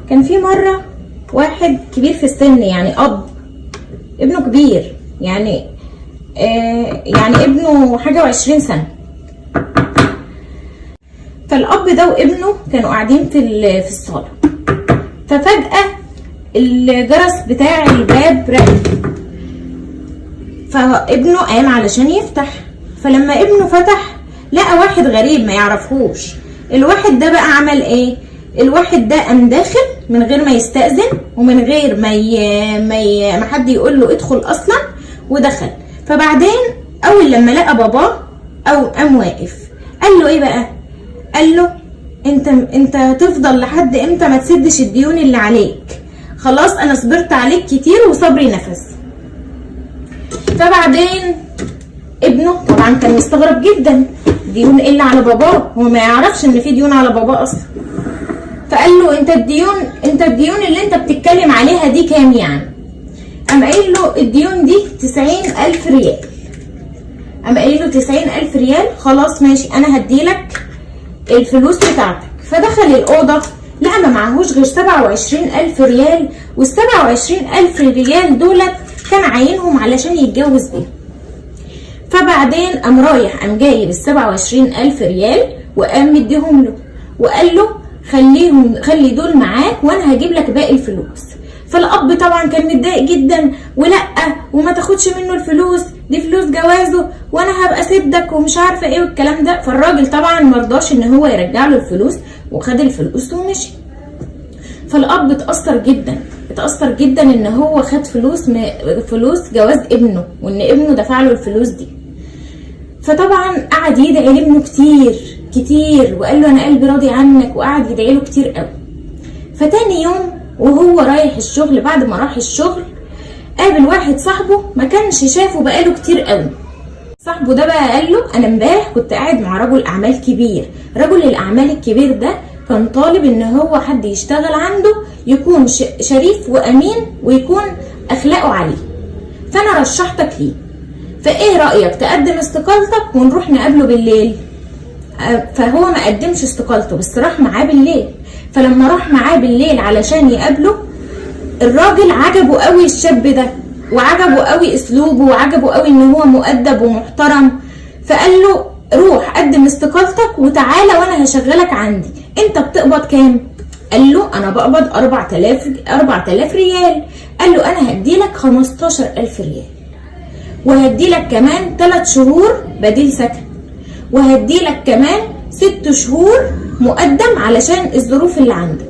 كان في مرة واحد كبير في السن، يعني اب ابنه كبير، يعني يعني ابنه حاجة وعشرين سنة. فالاب ده وابنه كانوا قاعدين في الصاله، ففجاه الجرس بتاع الباب رن، فابنه قام علشان يفتح. فلما ابنه فتح لقى واحد غريب ما يعرفهوش. الواحد ده بقى عمل ايه؟ الواحد ده قام داخل من غير ما يستأذن ومن غير ما حد يقول له ادخل اصلا، ودخل. فبعدين اول لما لقى باباه او قام واقف، قال له ايه بقى؟ قال له: انت هتفضل لحد امتى ما تسدش الديون اللي عليك؟ خلاص، انا صبرت عليك كتير وصبري نفذ. فبعدين ابنه طبعا كان مستغرب جدا، ديون ايه اللي على باباه؟ هو ما يعرفش ان في ديون على باباه اصلا. فقال له: انت الديون اللي انت بتتكلم عليها دي كام يعني؟ قام قايل له: الديون دي 90,000 ريال. قام قايل له: 90,000 ريال؟ خلاص ماشي، انا هديلك الفلوس بتاعتك. فدخل الأوضة لقى ما معهوش غير 27,000 ريال، وال27,000 ريال دولت كان عاينهم علشان يتجوز بيهم. فبعدين قام رايح قام جايب ال27,000 ريال وقام مديهم له وقال له: خليهم، خلي دول معاك وانا هجيب لك باقي الفلوس. فالاب طبعا كان متضايق جدا، ولا وما تاخدش منه الفلوس دي، فلوس جوازه، وانا هبقى سدك ومش عارفه ايه والكلام ده. فالراجل طبعا مرضاش ان هو يرجع له الفلوس وخد الفلوس ومشي. فالاب اتاثر جدا، اتاثر جدا ان هو خد فلوس جواز ابنه وان ابنه دفع له الفلوس دي. فطبعا قعد يدعي لابنه كتير كتير وقال له: انا قلبي راضي عنك، وقعد يدعي له كتير قوي. فتاني يوم وهو رايح الشغل، بعد ما راح الشغل قابل واحد صاحبه ما كانش شافه بقاله كتير قوي. صاحبه ده بقى قال له: انا امبارح كنت قاعد مع رجل اعمال كبير، رجل الاعمال الكبير ده كان طالب ان هو حد يشتغل عنده يكون شريف وامين ويكون اخلاقه عاليه، فانا رشحتك ليه، فايه رايك تقدم استقالتك ونروح نقابله بالليل؟ فهو ما قدمش استقالته بس راح معاه بالليل. فلما راح معاه بالليل علشان يقابله، الراجل عجبه قوي الشاب ده وعجبه قوي اسلوبه وعجبه قوي ان هو مؤدب ومحترم، فقال له: روح قدم استقالتك وتعالى وانا هشغلك عندي، انت بتقبض كام؟ قال له: انا بقبض 4000 ريال. قال له: انا هديلك 15,000 ريال وهديلك كمان 3 شهور بديل سكن وهديلك كمان 6 شهور مقدم علشان الظروف اللي عندك.